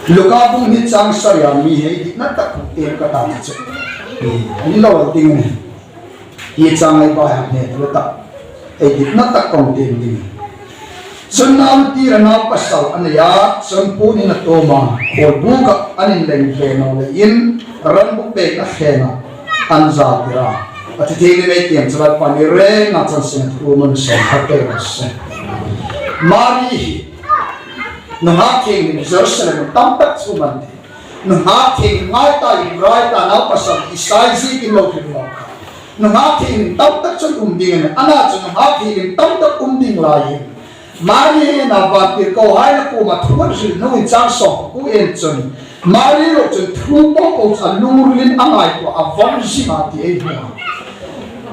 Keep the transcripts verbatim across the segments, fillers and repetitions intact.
Luka bung hni chang sari-a mi hei ditna tak hung tiem ka ta chu. Hi, hi lo ding a nih. Hi chang ei bai hang hne lo tak. Ei ditna tak kong tiem ding. Chun Naotir a nau pasal a nei a, chun puon in a tuom a, khuolbuk ah an inleng ve naw leiin, ram buk pekna hrenga an zaltir a. A thi thei ni mei tiam chu Lalpan ei rêngin a chang seng thu mun seng khat pe ro se. Mari hi, nunghak thienghlim Jerusalem tam tak chu um an tih. Nunghak thienghlim ngai ta, Ibrahim ta, nau pasal Isai ziekin lo hril naw kha. Nunghak thienghlim tam tak chun um ding a nih. Ana chu nunghak thienghlim tam tak um ding lai hin. Mari hi a vantirkohai kuoma thu an hril nuoi chang sawm kuo en chun. Mari ruok chun thu po po chu a lungrilin a ngaituo a, a vong zing a ti ei hmu a.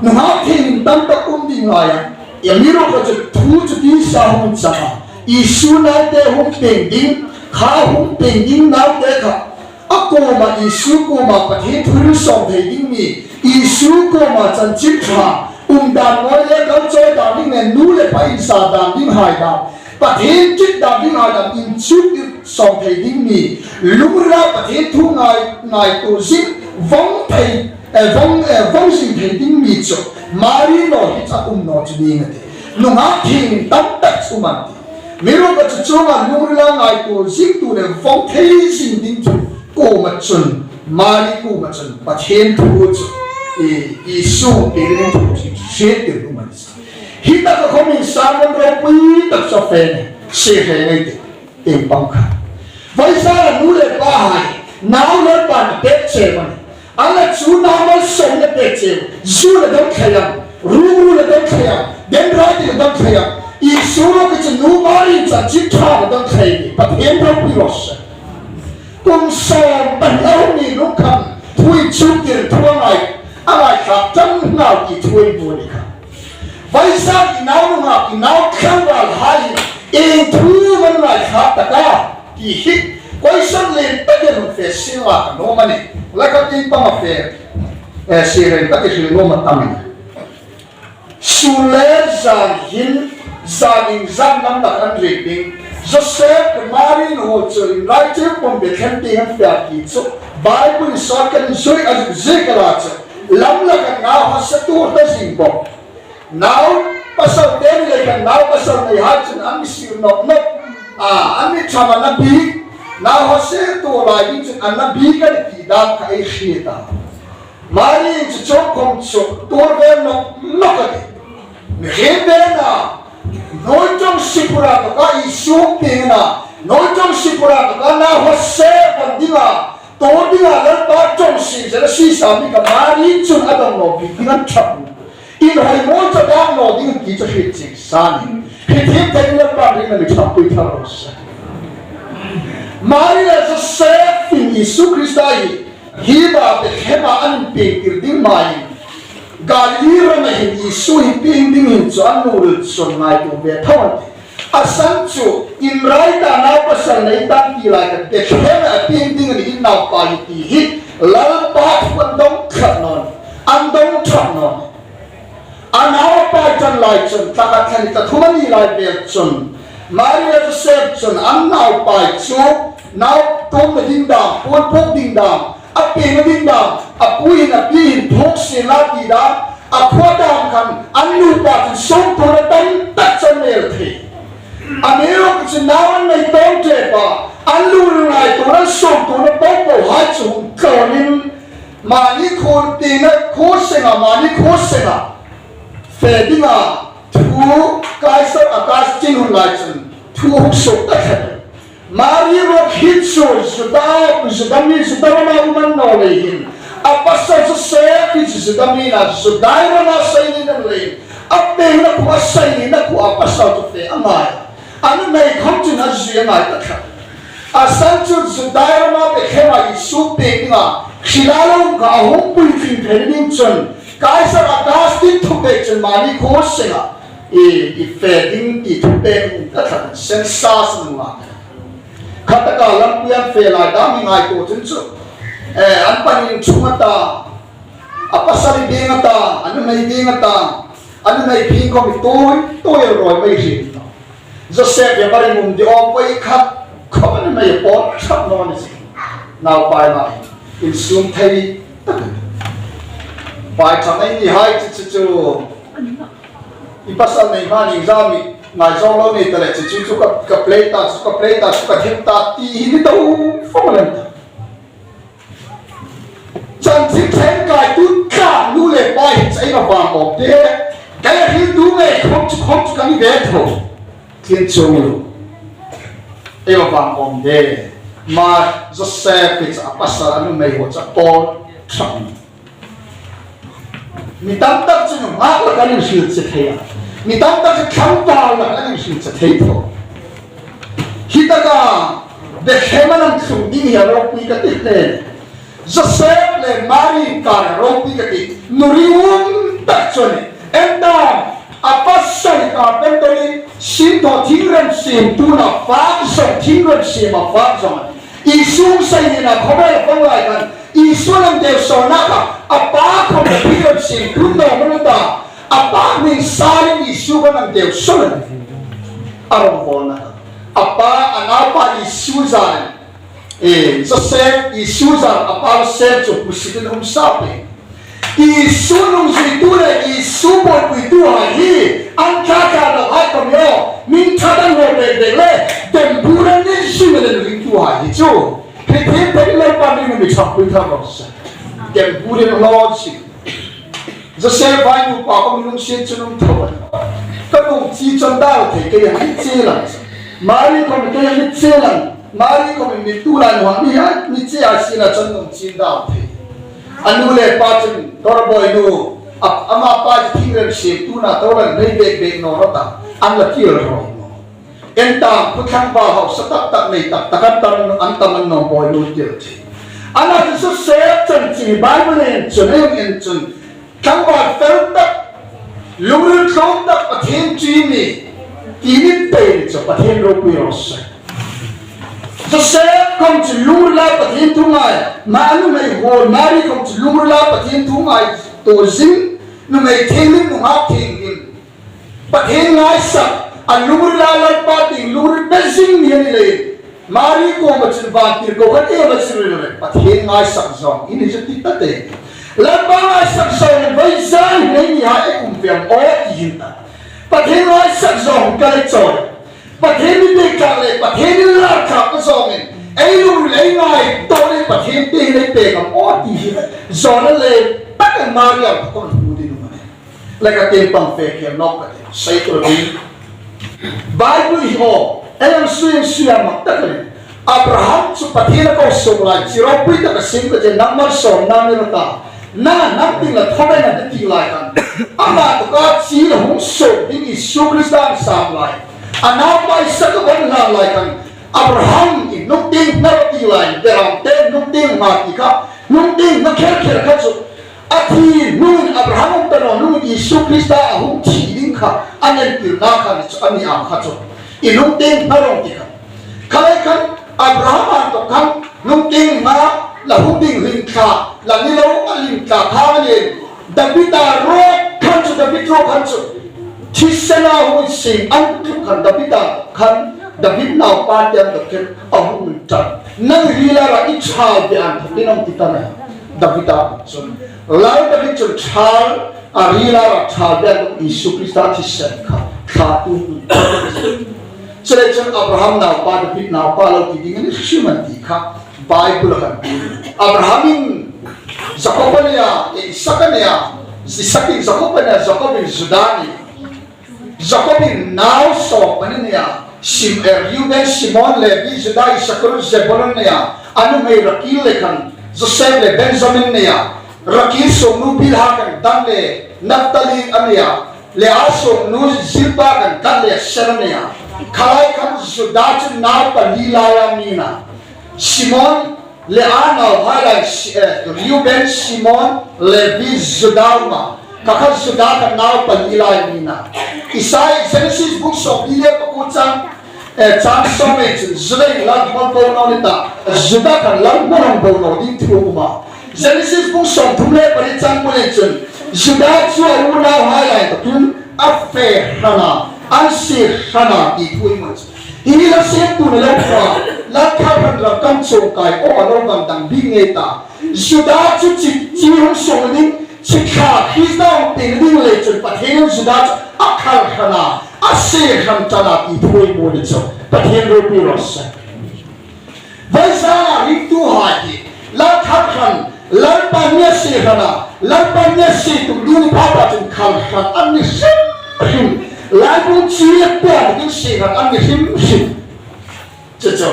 Nunghak thienghlim tam tak um ding lai a. Amiruokchu thu chu tisa hung chang a. Isu naute hung pieng ding, kha hung pieng ding naute kha. A kuoma Isu kuoma Pathien thu hril sawm thei ding mi, Isu kuoma chanchin ṭha, umdan mawi le kal chawi dan ding le nu le pa insa dan dinghai dan, Pathien ṭi dan dinghai dan inchuktir sawm thei ding mi, lungrila Pathien thu ngai, ngaituo zing, vong thei, eh, vong, eh, vong zing thei ding mi chu, Mari naw hi chu a um naw chu ning a tih. Nunghak thienghlim tam tak chu um an tih. Amiruokchu chuonga lungrila ngaituo zingtu le vong thei zing ding chu kuoma chun, Mari kuoma chun Pathien thu chu, i, Isu pieng ding thu chu hriettir um a ni sa. Hi taka khomin sermon ropui tak chu a fe a nih. Sie hreng ei tih, tieng pang kha. Vawisuna nu le pahai, nau Lalpan a pek che a nih. Ana chu nau malsawmna pek che, zu la dam thei am, ruru la dam thei am, dendrite la dam thei am. Isu ruok chu nu Mari chanchin ṭha la dam thei ni, Pathien ropui raw se. Kum sawm pahni a hung ni lungkham, thu inchuktir thu a ngai, a ngaithlak ṭan naw ti thu ei hmu a ni kha. Vawisuna i nau nunghak, i nau tlangvalhai, ieng thu an ngaithlak ta ka ti hi, question lien takin hung fe sien la ka nuom a nih. La ka tieng pang a fe, eh, sie hreng takin hril nuom a tam a nih. Sun le zan hin, zan iengzat lam lak an ri ding. Joseph le Mari nu chu inrai cheu pum Bethlehem tieng an fe a ti chu. Bible-in sawt kan zui a zui ka la chu. Lam lak an nau hase tuor ta zing bawk. Nau pasal te ni le kan nau pasal neihai chun an mi sir nawk nawk. A, an mi ṭham an na bik. Nau hase tuor lai ding chun an na bik a ni ti dan kha ei hriet a. Mari chu chu khom chu tuor ve nawk nawk a nih. Mihriem ve na. Hnuoi ṭawng sipura ka ka Isu pieng na. Hnuoi ṭawng sipura ka ka nau hase pan ding a. Tuor ding a Lalpa ṭawng si zela si sa mi ka Mari chun a dawng naw bik ding an ṭhak. Inhawi mawl chu a dang naw ding ti chu hriet chieng sa ni. Hriet thiem thei Lalpa ringna mi ṭhangpui thar raw se. Mari le Joseph-in Isu Krista hi, hi ba Bethlehem-a an inpiengtir ding hmain, Galili rama hin Isu hi pieng ding hin chu an lungril chun ngaituo ve tho an tih. A san chu, inrai ta nau pasal nei tang ti lai khan Bethlehem-a pieng ding a nih in naupa hi ti hi, Lalpa thu an dawng tlat naw ni, an dawng ṭhak naw ni. A naupa ṭan lai chun, tla khat thla hni tla thum a ni lai vel chun, Mari le Joseph chun an naupa chu nau tuomna ding dam, puon phuok ding dam, a piengna ding dam, a pu hin a pi hin phuok sien la ti dam, a khuo dam khan an nupa chun sawmtuona tam tak chun an nei thei. Amiruokchu nau an nei tawm ṭep a, an lungril ngaituona, an sawmtuona po po hai chu hung tlawmin, mani khuo tienga khuo senga, mani khuo senga fe dinga thu Kaisar Augustin hun lai chun thu hung suok ta khat. Mari ruok hi chu Juda, Juda mi, Juda rama um a ni naw lei hin, a pasal Joseph hi chu Juda mi a na, Juda rama sei ni naw lei hin, a piengna khuo, a sei nina khuo a pasal chu fe a ngai. A nuhmei khom chun a zui a ngai ta khat. A san chu Juda rama Bethlehem-a Isu pieng dinga, hrila lo kha a hung puitling thei ding chun, Kaisar Augustin thupek chun mani khuo senga, i, i fe ding ti thupek um ta khat, census an la. Khataka lampui an fe lai dam hi ngaituo chun chu, eh, an pahninin ṭhung a ta, a pasal hi bieng a ta, a nuhmei bieng a ta, a nuhmei phing khom hi tuoi, tuoi el rawi mei hrim. Joseph hi a va ring um di aw poi khat, khawm a ni mei a pawl ṭhak naw ni si. Naupai ma insum thei tak. Pai ṭhak ei ni hai chu chu chu. I pasal nei hma ni zam i ngaizawng lo ni ta le chu chu chu ka, ka play ta, chu ka play ta, chu ka thiem ta ti hi ni to fo lem ta. Chanchin ṭhenkaitu tla nu le pa hi chu ei va vang awm de. Kei a hriltu ngei khawm chu khawm chu ka ni ve tho. Thin chung lu. Ei va vang awm de. Ma Joseph hi chu a pasal a nuhmei ho chu a pawl ṭhak. Mi tam tak chu nunghak lak an inhril che thei a. Mi tam tak chu tlangval lak an inhril che thei tho. Hi taka Bethlehem an tlung ding hi a ropui ka ti hle. Joseph le Mari inkara ropui ka ti. Nu ringum tak chu a nih. Enta a pasal hi carpenter-in sinthaw thingrem siemtuna fak zawng thingrem siem a fak zawng. Isu hung sai nina khawvel a pang lai khan Isu an deu sawlna kha, a pa khawm a thingrem siemtu naw a ni ta, a pa hming sarin Isu khan an deu sawl a ni. A rongbawlna kha, a pa, a naupa Isu zar, e, Joseph, Isu zar a pa Joseph chu hmusit an um sa pei. Isu nungzuitu le Isu buoipuituhai hi an ṭha ṭha lo hai khawm hi, min ṭha dan lo bek bek le, dem bur an ni zing le ringtuhai hi chu. Hei, hei, hei, Lalpa mi mi ṭhangpui ṭha rawh se. Kem burin lo si. Joseph vai nupa khawm lungsiet chu nung tho a. Ka nung chi chun dal thei kei a ni che lang. Mari khawm kei a ni che lang. Mari khawm mi tu lai nuhmei a ni che a sina chun nung chi dal thei. A nu le pa chun dawr boi nu. A, ama pa chu thingrem siemtuna tawk an nei bek bek naw rawh ta. An la kir ro. Enta, khawthlang val hausa tak tak nei tak tak an tam, an tam an nawm boi lu tir chi. Ana chu Joseph chanchin Bible-in chun, ei en chun, tlangval fel tak, lungril tlawm tak Pathien chu i ni, ti ni pei ni chu Pathien ropui ro se. Joseph khawm chu lungrila Pathien thu ngai, ma a nuhmei ho Mari khawm chu lungrila Pathien thu ngaituo zing, nuhmei thienghlim, nunghak thienghlim. Pathien ngaisak, a lungrila Lalpa tieng lungril pe zing mi a ni leiin, Mari kuoma chun vantirko khat ei va hril le, Pathien ngaisak zawng i ni chu ti ta te. Lalpa ngaisak zawng vawizan hi nei ni hai ei um ve am aw ti hin ta. Pathien ngaisak zawng ka le chawi. Pathien mi pek tak le, Pathien mi lar tak ka zawngin, ei lungril ei ngaituo le, Pathien te hi nei pek am aw ti hin, zawng le, tak Mari a ka kon hu di nu ma ne. Le ka tin pang fe ke nok ka tin. Sei tur ding. Bible hi aw, ei am sui am sui am mak tak le. Abraham chu Pathien a ko suk lai, chi ropui tak a sim ka chen nangmar sawm nang ni ta. Na, nang tin la thawm ei na ti lai kan. Ama to ka chi la hung suk ding Isu Krista an sam lai. A naupa Isak a ban hlan lai kan. Abraham i nung ting na ti lai, beram te nung ting ma ti kha, nung ting na kher kher kha chu. A thi hnungin Abraham um ta naw hnungin Isu Krista a hung thi ding kha, a entirna kha ni chu, a ni ang kha chu. I lungteng hma rawng ti kha. Kha lai khan Abraham an tawk khan lungteng hma la hung ding hlim thla, la ni lo a hlim thla kha a ni. David a ruok khan chu, David ruok khan chu. Thisena hung sing an tuk khan David a khan, David naupa te an tawk khan a hung ṭan. Nang rila ra i ṭhal be an thakin an ti ta na. David a chun. Lal David chun ṭhal a rila ra ṭhal be an tawk Isu Krista thisen kha. Thlatu. Chuleiin chun Abraham naupa, David naupa lo ti ding a ni hrim an ti kha. Bible kan ti. Abrahamin Jakob a nia, Isak a nia, Isakin Jakob a nia, Jakobin Juda a nia. Jakobin nau sawm a nia, Sim-, eh, Reuben, Simon, Levi, Juda, Isakar, Zebulun a nia, a nuhmei Rakil le khan, Joseph le Benjamin a nia, Rakil suongnu Bilha khan Dan le Naphtali a nia, Lea suongnu Zilpa khan Dan le Asher a nia. Kha lai khan Juda chu nau pali laia mi a nih. Simon, Lea nauhai lai, Si-, eh, Reuben, Simon, Levi, Juda a um a. Kha khan Juda khan nau pali lai mi a nih. Isai Genesis bung sawmhni le pakuo chang, eh, chang sawm le chun Juda in lal hmang bo naw ni ta. Juda khan lal hmang bo naw ding thu a um a. Genesis bung sawmthum le pali chang kuo le chun Juda chu a unauhai lai takin a fe hran a, an sie hran a ti thu a um a. Hi la siem tu ni lo kha, la kha khan ram kan chawng kai aw a lo bang dang bik ngei ta. Juda chu chi, chi hung suong ding, chi kha Krista hung pei ding le chun Pathien Juda chu a khal hran a, a sie hran ṭan a ti thu ei hmu ni chu. Pathien ropui raw se. Vawisuna ringtuhai hi, la khal hran, Lalpa ni a sie hran a, Lalpa ni a sie tu lu ni pha pa chun khal hran an ni hrim hrim. Laibung chi le pia ni ding sie hran an ni hrim hrim. Chu chu,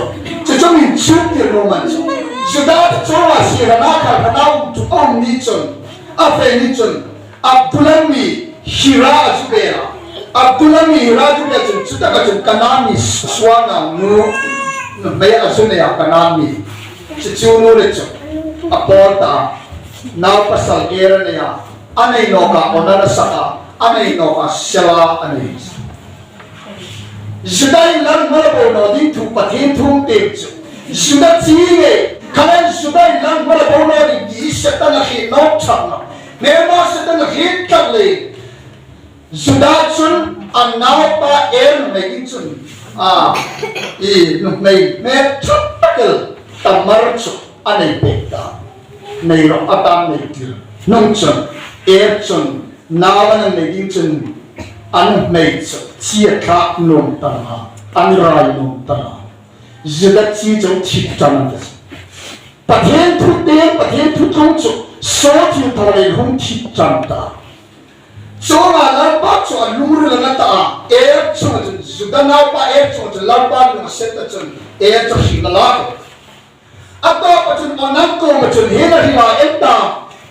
chu chu min chuk tir lo man chu. Juda chu a sie hran a khal hran a um chu a um ni chun, a fe ni chun, Adullam mi Hira a zu bel a. Adullam mi Hira zu bel chun, chutaka chun Kanaan mi Sua nau nu, nuhmei a zu nei a Kanaan mi. Chu chu nu le chu. A pawl ta. Nau pasal Er a nei a. A nei nawka Onan a sak a. A nei nawka Sela a nei. Juda inlang hmar bo naw ding thu Pathien thu a ti chu. Juda chi nge, kha le Juda inlang hmar bo naw ding ti Setan a hriet nawk ṭhak nawh. Hmar Setan a hriet ṭhak le. Juda chun a naupa Er nuhmei ding chun, a, i nuhmei hmel ṭha tak el Tamar chu a nei pek ta. Nei rawh a tam nei tir. Nung chun, Er chun, nau a nei ding chun, a nuhmei chu, chi a thlak nuom ta a, an rai nuom ta a. Juda chi chu thip ṭan a ta. Pathien thu te, Pathien thu tlung chu, saw thil thaw le hung thip ṭan ta. Chuonga Lalpa chu a lungril a na ta a, Er chunga chun, Juda naupa Er chunga chun, Lalpa lung a set ta chun, Er chu hring a la. A tawpa chun Onan kuoma chun hi la hring a en ta,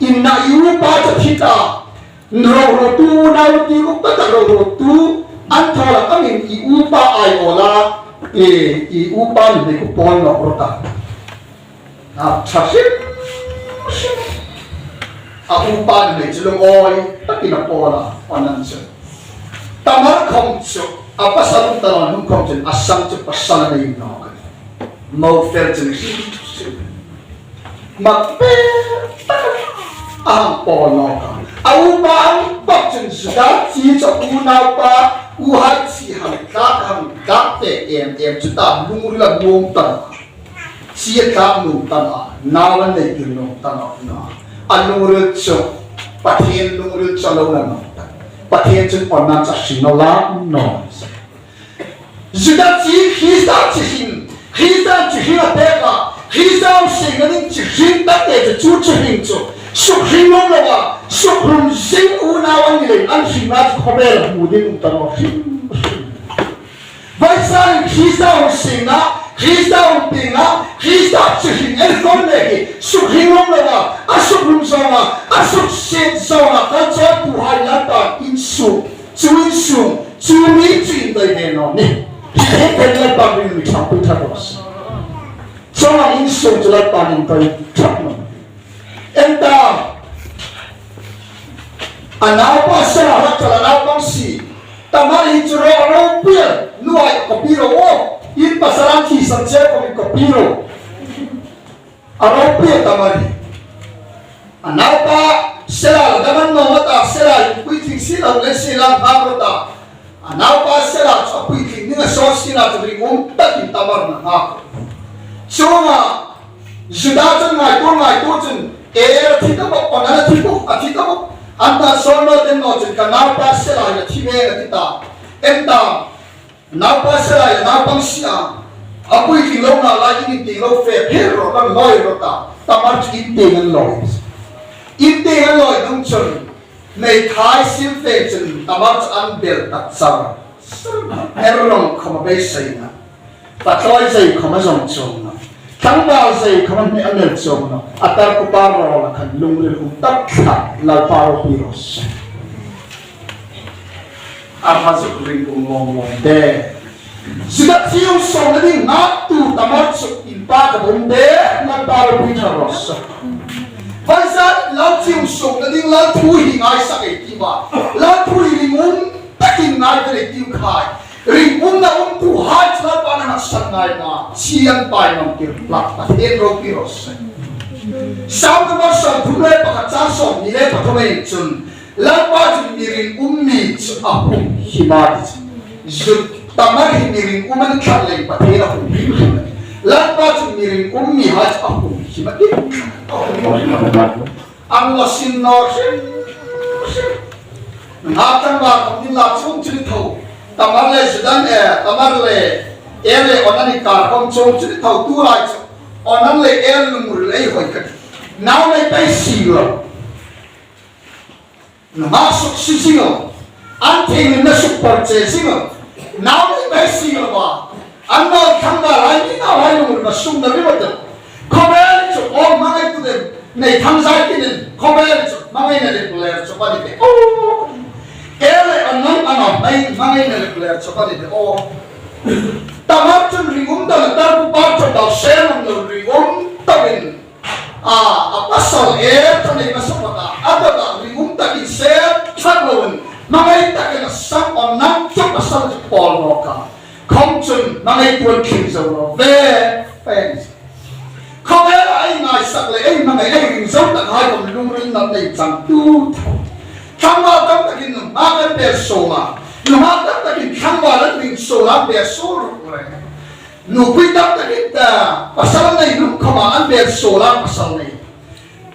inna i upa chu thi ta, rorottu, unau ti ru pa ta rorottu, an thaw la kha min i upa ai aw la, e, i upa ni ku pawl nawk ro ta. A ṭha hrim hrim. A upa ni chu lungawi takin a pawl a, Onan chu. Tamar khom chu, a pasal um ta naw hnung khom chun, a sang chu pasal a nei nawk a ni. Mo fel chu ni hrim hrim. Mak pe tak a hang pawl nawk a. A upa ang pak chun Juda chi chu unaupa, uhai chi hang tlak hang tlak te em em chu ta lungril a nuom ta. Chi a tlak nuom ta naw, nau a nei tir nuom ta naw. A lungril chu, Pathien lungril chu a lo na naw ta. Pathien chun Onan chu a hring naw la naw. Juda chi Krista chi hring, Krista chi hring a pek a, Krista hung sienga ding chi hring tak te chu, chu chi hring chu, suk hring lo lo a, suk hring zing unau an ni leiin an hringna chu khawvel hmu ding um ta naw hrim hrim. Vawisun Krista hung sienga, Krista hung pienga, Krista chi hring en khom le hi, suk hring lo lo a, a suk hring zawnga, a suk sien zawnga, kal chawipuhai Lalpan insuk, chu insuk, chu mi chu indawi ve naw ni. Hi hi pen Lalpan ring mi ṭhangpui ṭha raw se. Chuong insuk chu Lalpan indawi ṭha naw. En ta, a naupa Sela hlak chal a naupang sie. Tamar hi chu ro, a ropui a, nuhai copy ro aw. In pasal an thisan che khom in copy ro. A ropui a Tamar hi. A naupa Sela la dam a ni naw a ta, Sela hi puitling si lo le si la nghak ro ta. A naupa Sela chu a puitling ding a sawt sien a chu ringum takin Tamar a nghak. Chuonga Juda chun ngaituo ngaituo chun, Er a thi ta bawk, Onan a thi bawk, a thi ta bawk. An ta sawn naw ding naw chun ka naupa Sela hi a thi ve a ti ta. En ta, naupa Sela hi a naupang sie a. A puitling lo na lai in tieng lo fe pher ro kan lawi ro ta. Tamar chu in tieng an lawi. In tieng an lawi hnung chun, meithai silfei chun Tamar chu an bel tak char. Her rong khom a beisei naw. Patlawi zei khom a zong chuong naw. Tlangval zei khom a hme a mel chuong naw. A tar kupa rawl a khan lungril um tak tlat Lalpa ropui raw se. A hma zuk ring um ngawng ngawng de. Juda chi hung suongna ding ngaktu Tamar chu inpâk a um de, Lalpa ropui ṭha raw se. Vawisun Lal chi hung suongna ding Lal thu hi ngaisak ei tiu a. Lal thu hi ringum takin ngai ve ei tiu khai. Ringumna umtuhai chu Lalpan a ngaisak ngai naw. Chi an pai ngam tir hlak Pathien ropui raw se. Sam number sawmthum le pakhat chang sawmhni le pathum ei chun Lalpa chun mi ringum mi chu a hung him a ti chu. Juda Tamar hi mi ringum a ni tlat leiin Pathien a humhim hrim a nih. Lalpa chun mi ringum mihai chu a humhim a nih. A humhim hrim a nih. An lo sin naw hrim hrim. Nunghak tlangval khawm inla chuong chu ni tho. Tamar le Juda, eh, Tamar le Er le Onan inkar khawm chuong chu ni tho, tu lai chu Onan le Er lungril ei hoi ka tih. Nau nei pei si lo. Nunghak suk si zing lo. An thienghlimna suk por che zing lo. Nau nei pei si lo a. An naw tlangvalhai, mi nauhai lungril a sukna riewṭha. Khawvel chu aw hmangaitu ding nei thangzai tinin, khawvel chu hmangaina lepler chu a ni de aw. Er le Onan, an naw hmai hmangaina lepler chu a ni de aw. Tamar chun ringum dal tar pu pa chu dal se nam lo ringum takin. A, a pasal Er chu nei masa pata, a dada ringum takin se thak loin, hmangai takin a sam Onan chu pasal chu pawl nawk a. Khawm chun hmangaitu an tling zo lo ve. Pen. Khawvela ei ngaisak le ei hmangai ei ring zo tak hai khawm lungril nam nei chang tu. Tlangval tam takin nunghak an bel suol a. Nunghak tam takin tlangval an ring suol a, bel suol ruk le. Nupui tam takin ta, pasal nei hnung khawma an bel suol a, pasal nei.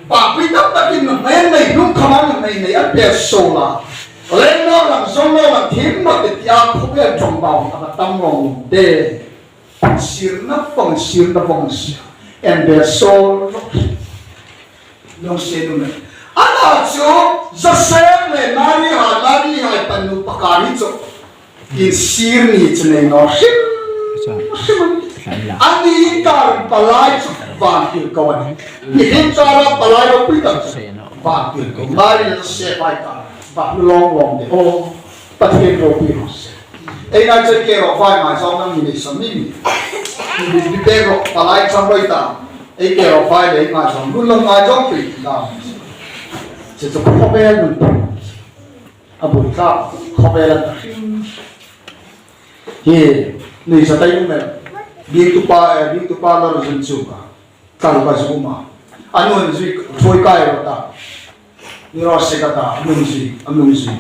Papui tam takin nuhmei nei hnung khawma nuhmei nei an bel suol a. Leng naw lang, zong naw lang, thiem naw ti a, khawvel ṭawngbau a tam naw de. Sirna vong, sirna vong, sir. An bel suol. Lungsen um e. Ana chu Josef le Maria, Maria hai panu pakhat hi chu insir ni chu nei naw hrim hrim. Anni inkar palai chu vantirko a nih. Mihriem chara palai ropui tak chu vantirko. Maria le Josef hai kar vanlawng lawng de aw. Pathien ropui raw se. Ei ngai chu ke ro fai mai zong nang ni sa mi mi. Ni bi pe ro palai chang roi ta. Ei ke ro fai le ngai zong nun lo ngai zong pi ta. Chu chu khawvel nun. A bul ta khawvel a ta. Hi, ni sa tai nun me. Bi tu pa, eh, bi tu pa lo zun chu ka. Tlaruka zuk um a. A nun zui, thui kai ro ta. Ni ro se ka ta, a nun zui, a nun zui.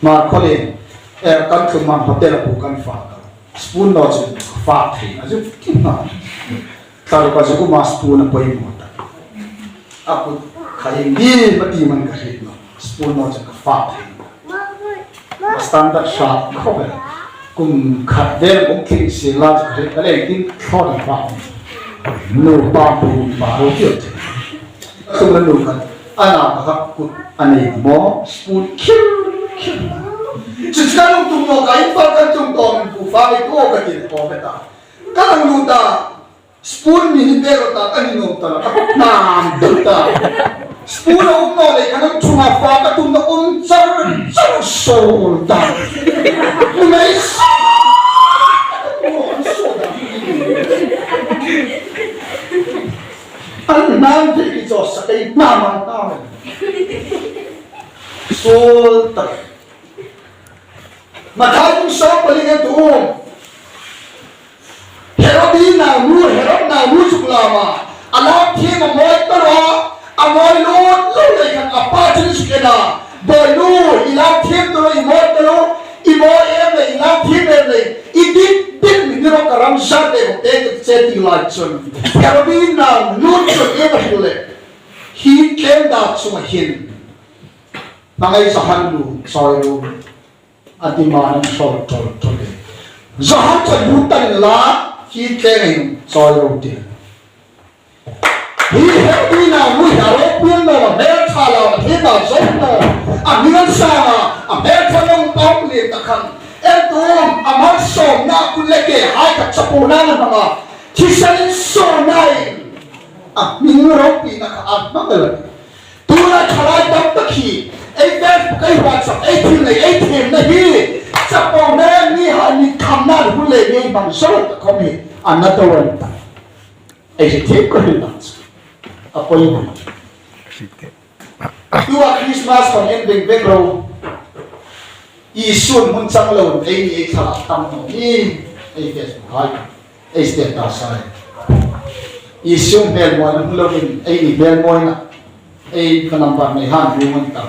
Ma khole, eh, kan tlung man hotel a pu kan fa ta. Spoon lo chu fa thei, a zuk ti ma. Tlaruka zuk um a spoon a poimaw ta. A kut khai ni ma ti man ka hriet naw. Spoon lo chu ka fa thei. Standard hrât khawp el. Kum khat vel kum thli si la chu ka hriet ka leng tin thlawt a fak. Nupa pu pa ro kiu te. Tum la nu khat. Ana ka hak kut a nei maw. Spoon khir khir. Chu chu ka lung tum naw ka in fak ka tum tawm in pu fa ni ko ka ti ko ka ta. Ka lang lu ta. Spoon mi ni bero ta, ka ni nuom ta, ka khawp hnam deu ta. Spoon a um naw lei khan a ṭhunga fa ka tumna um char char suol ta. Numei sa. An hnam ve ki chaw sa kei hnam an hnam. Suol ta. Mathai bung sawm pali nge tu um. Herod naunu, Herod naunu chu lama. A lam thiem a mawi ta lo, a mawi lo, lo lei khan a pa chun chu ke na. Bawinu, i lam thiem ta lo, i mawi ta lo, i mawi em le, i lam thiem em le, i dit dit mi ni ro ka ram zat te ko te ke che ti lai chun. Herod naunu chu e ba hi le. Hi tlem da chu ma hin. Hmangai sa han lu, soi lu. A ti ma an sawl ṭawl ṭawl le. Johan chu lu ta la, hi tleng in chawi ro ti. Hi he ina mu ha ro pin lo, me tha lo, he ta zo lo. A mi ngan sa, a me tha lo pawm le ta khan. E tu, a mal so na ku le ke, hai ka chapo na na ma. Thi sa in so na in. A mi ro pi na ka a ma ka la. Tuna thalai tam tak hi, ei Facebook, ei WhatsApp, ei thil nei, ei themna hi, chapo nei ni ha ni tham na hun le nei bang so ta khom hi, an na to wan ta. Ei se thim ko hin ta. A poi ni. Tua Christmas khom en beng beng ro. Isun hun chang lo, ei ni ei thalak tam no. I, ei Facebook hai. Ei status hai. Isun hmel mawina hmu lovin, ei ni hmel mawina. Ei ka number nei han hmu man ta.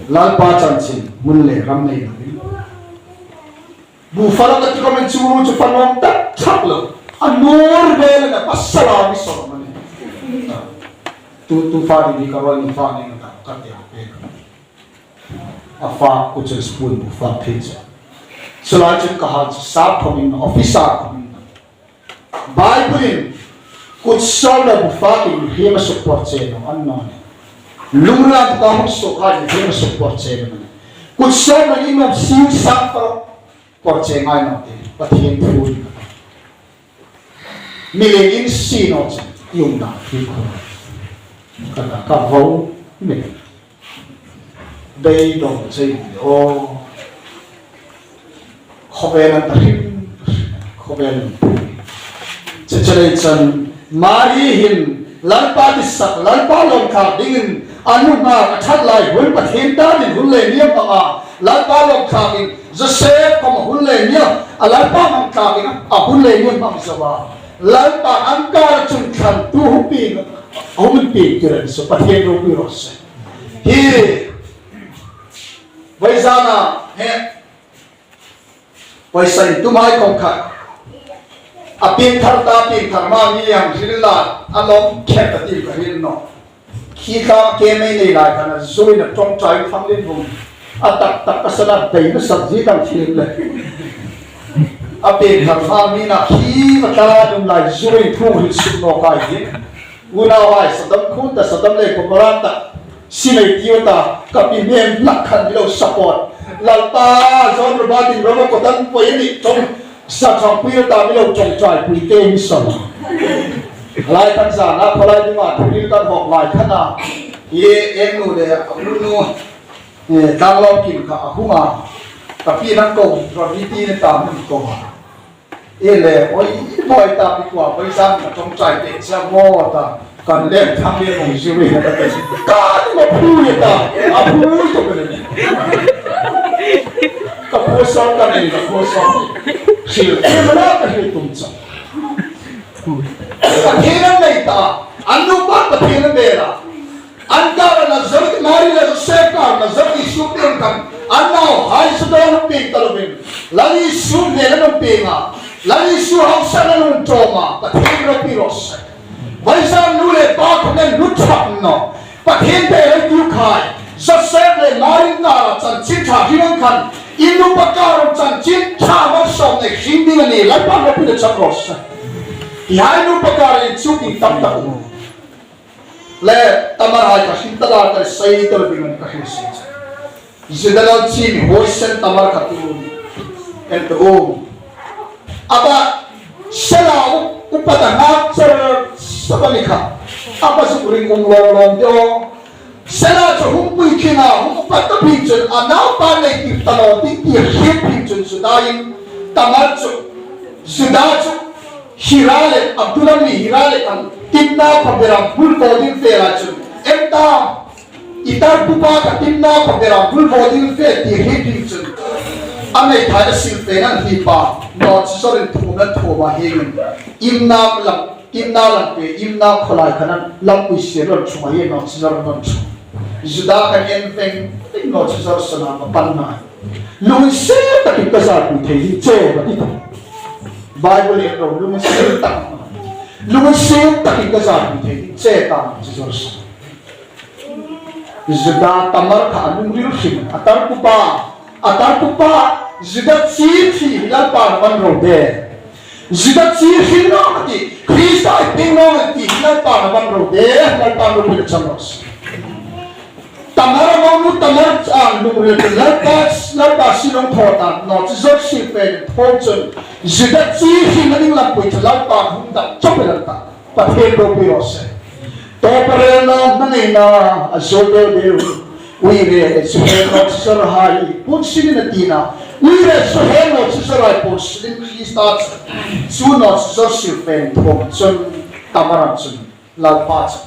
Lalpa chanchin, mun le ram nei lovin. Bu fala ka ti khawmin chu nu chu fa nuom tak tak lo. A nuor vel a na, pasal a mi sawr a ni. Tu, tu fa ni ka ruol ni fa ni ka, ka ti a pe. A fa ku chu spoon bu fa phe chu. Chu lai chun ka hal chu sap khawmin, officer khawmin. Bible-in kut sawm le bu fa kin hrim a suk por che naw a ni naw. Lungrila ka hung suk hai hrim a suk por che naw a ni. Kut sawm le in nuom sing sang por, por che ngai naw ti. Pathien thu. Mi le in si naw che. Yung na fi ko. Ka ta ka vo mi. Beidong che aw. Khawvel an ta hrim, khawvel an ta hrim. Chu chu lei chun Mari hin Lalpa disak, Lalpa lawmthlak dingin a nunghak a ṭhat lai hun Pathien ta dingin hun le ni a hmang a. Lalpa lawmthlakin Joseph khawm hun le ni a, a Lalpa hmang tlakin a hun le ni a hmang zo a. Lalpa an kar chun thlantu hung ping, hung ping tir an su Pathien ropui raw se. Hi, vawisuna, he, pawisa intum hai khawm kha. A piengthar ta, piengthar hma mi ang hril la, a lawm kher ta ti ka hril naw. Khi tlang ke mai nei lai khan a zuin a ṭawngṭai thang lin vung. A tak tak ka sana dai na sak zie dang thil le. A piengthar hma mi na khi ma tla dum lai zuin thu hril suk naw kai hi. Unau hai, Sodom khun ta, Sodom le Gomorrah ta, si nei tiu ta, ka pi men lak khan mi lo support. Lalpa, John Robert in Roma kotan poi ni tong, sa thang pui ta mi lo ṭawngṭai pui te mi son. Lai kan za na, kholai ding a, thuril kan hawk lai khan a. Ye, em nu le, a nu nu, eh, tang lo kim ka a hung a. Ka pi nang ko, ro ni ti ne ta mi ko. E le, oi, boi ta pi tua, boi zan ka ṭawngṭai te cha mo ta, kan lem thang le mong zui na ta te. Ka ni ma phu ye ta, a phu to ka le. Ka phu sa ka ni, ka phu sa. Sil, e ma la ka hi tum cha. Pathien an nei ta, an nu pa Pathien an nei la. An kar Nazareth, Mari le Joseph kar Nazareth Isu pieng khan, an nauhai Juda hung pieng ta lovin, Lal Isu hnelah an pieng a, Lal Isu hausa an ṭawm a, Pathien ropui raw se. Vawisuna nu le pa khawm an hlu thak naw. Pathien pe lo tiu khai, Joseph le Mari kara chanchin ṭha hriet khan, in nupa kara chanchin ṭha malsawmna hring ding a nih, Lalpan ropui chang raw se. Hi hai nupa kara inchuk in tam tak u. Le Tamar hai ka hring ta la ka sei ta ding ka hring si. Juda lal chun huoisen Tamar kha tu. En tu. A ba Sela u, upa ta ngak char sa ba ni kha. A ba zuk ring um lawm lawm de aw. Sela chu hung pui khin a, hung upa ta pui chun a naupa nei tir ta lo ding ti hriet pui chun Juda in Tamar chu, Juda chu Hira le, Adullam mi Hira le kan Timna khaw bera bul bo ding fe lai chun, em ta, i tar pupa ka Timna khaw bera bul bo ding fe ti hi ding chun. A nei thai a silfena hlipa, naw chi zawrin thuomna thuom a hi. Timna lam, Timna lam pe, Timna khaw lai khan an lampui sir lo chunga hi naw chi zawr naw chu. Juda kan en veng, naw chi zawr sana ma pan nai. Lunginsiet takin ka zalpui thei ding che ka ti ta. Bible en ro, lunginsiet tak. Lunginsiet takin ka zalpui thei ding che ka ti zawr sa. Juda Tamar kha a lungril hrim, a tar pupa, a tar pupa, Juda chi thi Lalpan a man ro de. Juda chi hring naw ka ti, Krista i pieng naw ka ti, Lalpan a man ro de, Lalpan ropui chang raw se. Tamar a monu Tamar a lungril Lalpa, Lalpa silung thaw ta, naw chi zawr silfen thaw chun, Juda chi hring a ding lampui chu Lalpan hung dam chawp el ta, Pathien ropui raw se. Tawparelna hmangaina a zo deu deu. Uire, suhel naw chi zawr hai, puon silin a tina. Uire, suhel naw chi zawr hai, puon silin Krista chu. Chu naw chi zawr silfen thaw chun, Tamar chun, Lalpa chu.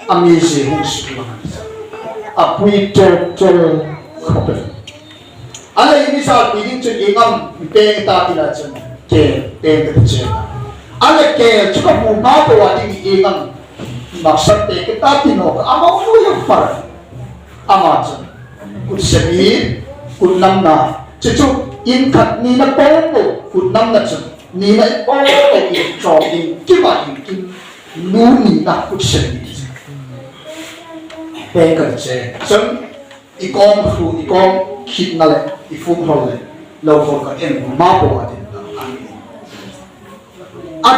A mi zie hung suk lang. A pui tel tel khawp el. A le mi zalpui ding chun ieng am peng ta ti la chun ke, peng ta che. A le ke chu ka hmu hma po a ding ieng am. Maksan peng ta ti naw ka ama u ya far. Ama chun. Kut semi, kut namna. Chu chu Inkhat nina popo kut namna chun, nina popo inchawk inkim a inkim, nu nina kut se ni. Peng ka che. Chun i kawng hru, i kawng khitna le, i fuk hrawl le, lo hrawl ka en ma po a din ta a ni. A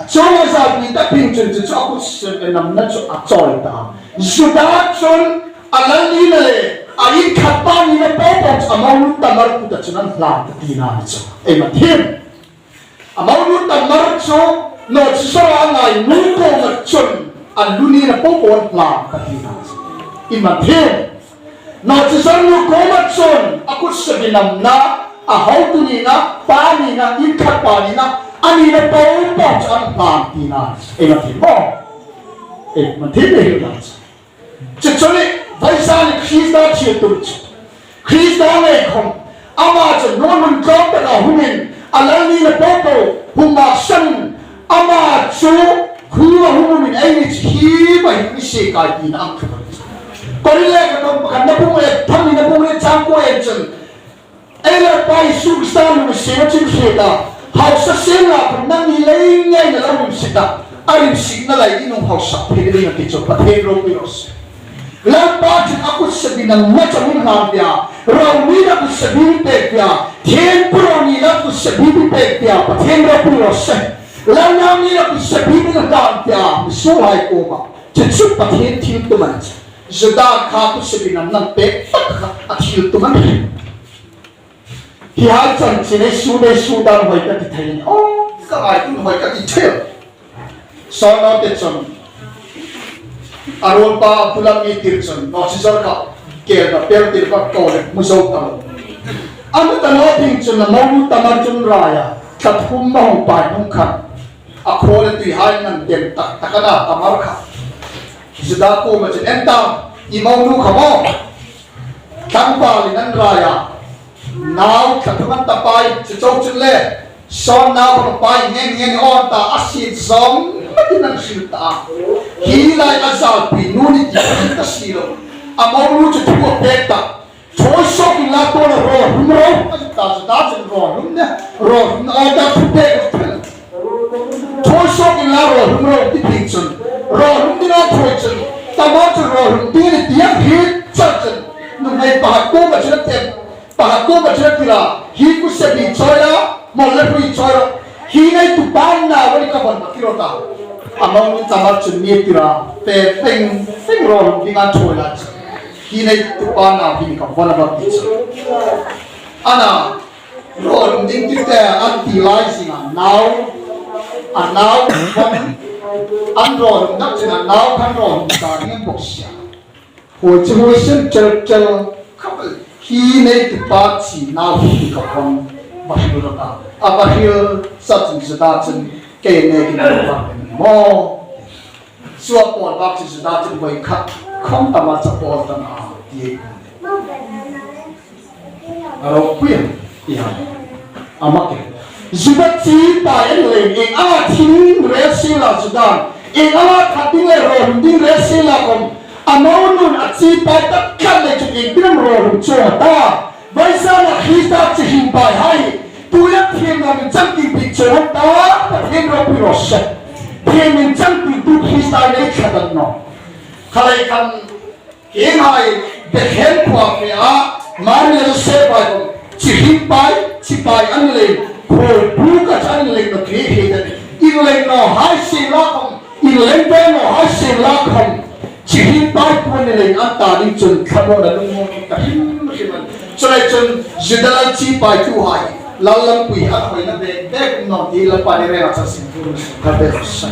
chunga zat ni ta ping chun chu chu a kut se namna chu a chawi ta. Juda chun a lal nina le a inkhat pa nina popo chu a monu Tamar kuta chun an hlan ta tina ni chu. Ei ma thim. A monu Tamar chu nawhchizawr a ngai nu kuoma chun a lu nina popo an hlan ta tina ni chu. Ei ma thim. Nawhchizawr nu kuoma chun a kut se namna, a hotu nina, pa nina, inkhat pa nina, a nina popo chu an hlan tina. Ei ma thim maw? Ei ma thim ei hil ta chu. Chu chu ni, vawisun ni Krista thil tum chu. Krista ngei khom, ama chu nun tlawm taka humin, a lal nina popo hung maksan, ama chu khuo hung humin ei ni chu hi ma hi ni se kai tina ang kha. Korin lekhathawng pakhatna bung le, thumna bung le chang kuo en chun, ei Lalpa Isu Krista lunginsietna chu hriet a, hausa sien la khom nangni lei ngei na lo lunginsiet a, a lunginsietna lai in hung hausa phei ding a ti chu Pathien ropui raw se. Lalpa chun a kut se namna chu a hung hlan pei a, ro nina kut se pek pei a, thiempu ro nina kut se pek pei a, Pathien ropui raw se. Lal nau nina kut se pek hlan pei a, misuolhai kuoma. Chu chu Pathien thil tum a ni chu. Juda kha kut se namna pek tak kha a thil tum a ni. Hi hai chanchin ei su, ei su dan hoi ka ti thei. Oh, ka ai tun hoi ka ti thei. Sawrnawte chun a ruolpa a bula mi tir chun nawhchizawr kha kel ka pel tir ka ko le mu zo ta lo. A nu ta naw ding chun a monu Tamar chun rai a, thla thum ma hung pai hnung khan a khuo le tuihai ngan tem tak tak a na Tamar kha. Juda kuoma chun en ta, i monu kha maw. Tlangvalin an rai a. Nau thla thum an ta pai, chu chau chun le. Sawn nau kha pai ngen ngen awn ta a si zong. Matin an hril ta. Hi lai a zalpui nu ni ti ka si lo. A monu chu thu a pek ta. Thawi sawk inla tuhin ro hum ro. A ta chu ta chun ro hum ne. Ro hum awn ta thu pek. Thawi sawk inla ro hum ro ti ding chun. Ro hum ding a thawi chun. Tamar chu ro hum ding ni ti a hriet char chun. Nuhmei pakhat kuoma chun a tem. Pakhat kuoma chun a ti la. Hi kut se bi chawi la. Mawl le hrui chawi la. Hi nei tu pa nau a ni ka von ma ti ro ta. A monu Tamar chun mi ti la. Pe peng peng ro hum ding a thawi la chun. Hi nei tu pa nau hi ka von a ma ti chun. A na. Ro hum ding ti te an ti lai zinga nau, a nau khan, an ro hum nak china nau khan ro hum ta ding an bok sia. Hoi chu hoi sen chel chel, kha bel, hi nei tu pa chi nau hi ka khom, va hril ta. A va hril sa chun sa ta chun, kei nei ki nau va hril mo. Sua pawl bak chu Juda chun voi khat khom tama cha pawl ta na ti. A ropui a, ti ha. A mak e. Juda chi pai an le, ieng anga thil rel si la Juda. Ieng anga that ding le ro hum ding rel si la khom. A monun a chi pai tak khat le chu ieng tin am ro hum chuong ta. Vawisuna Krista chi him pai hai, tuhin thiemna min chang ding bik chuong ta, Pathien ropui raw se. Thiem min chang ding tu Krista nei tlat an naw. Kha lai khan, hieng hai, Bethlehem khuo fe a, Mari le Josef bai khom, chi him pai, chi pai an le, khuo bu ka chan le no khe khe ta. Inleng naw hai si la khom, Inleng pei naw hai sien la khom, chi him pai tu ni lei an ta ding chun thlamuongna lungmuong ka hrim hrim a nih. Chuleiin chun Juda lal chi pai tuhai, lal lampui a khoina bek bek um naw ti Lalpa ni renga chang sin tu ni ka bek sa.